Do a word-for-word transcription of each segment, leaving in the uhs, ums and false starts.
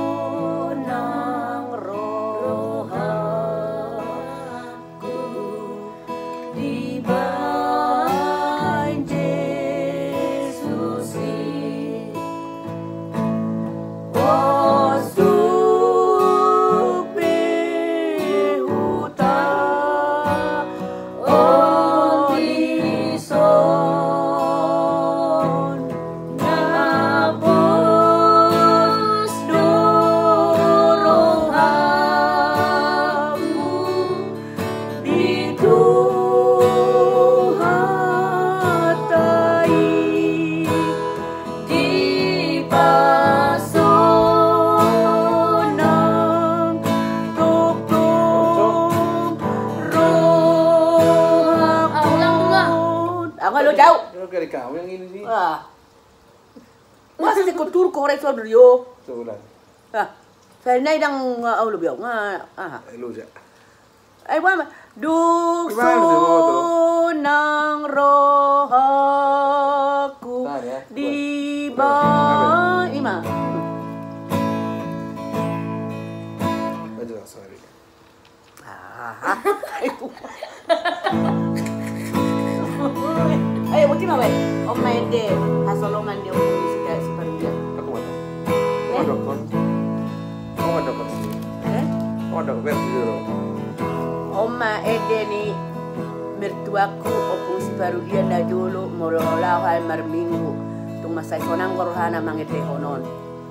Sonang rohaku dibahen Jesus i. Pos tung pe huta on dison, na pos do rohamu di Tuhanta i, dipasonang tongtong rohangkon. Ah, ulang, ulang. Aku nggak lo jauh. Lu kayak kamu yang ini sih. Ah. Masa sih kau turun kau reksa dulu. Coba ulang. Ah, saya naik dang, ah, lu biar, ah, ah. Eh, lu aja. Eh, wah, dung sonang rohaku di ba-, ima. Ayo, boti ma, weh. On ma ende hasolongan ni Ompung Siparulian. Aku mana? Eh? Aku dokon. Aku dokon. Eh? Aku dokon, biar dulu. On ma ende ni mertuaku, Ompung Siparulian, na jolo molo laho hami marminggu. Tung mansai sonang rohana mangendehon on.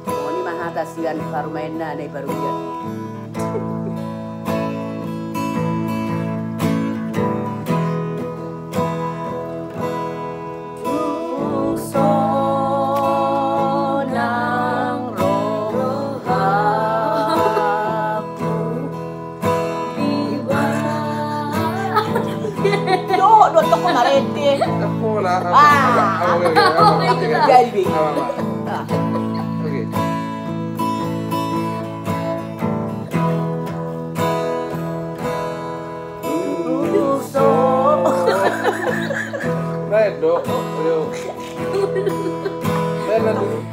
Songon i ma hata sian parumaenna na i Parulian. Tung sonang rohaku. Dohot do toko marende. Toko lah. Ah. Jadi. Oke. Baik, Dok. Ayo. Baik, Dok.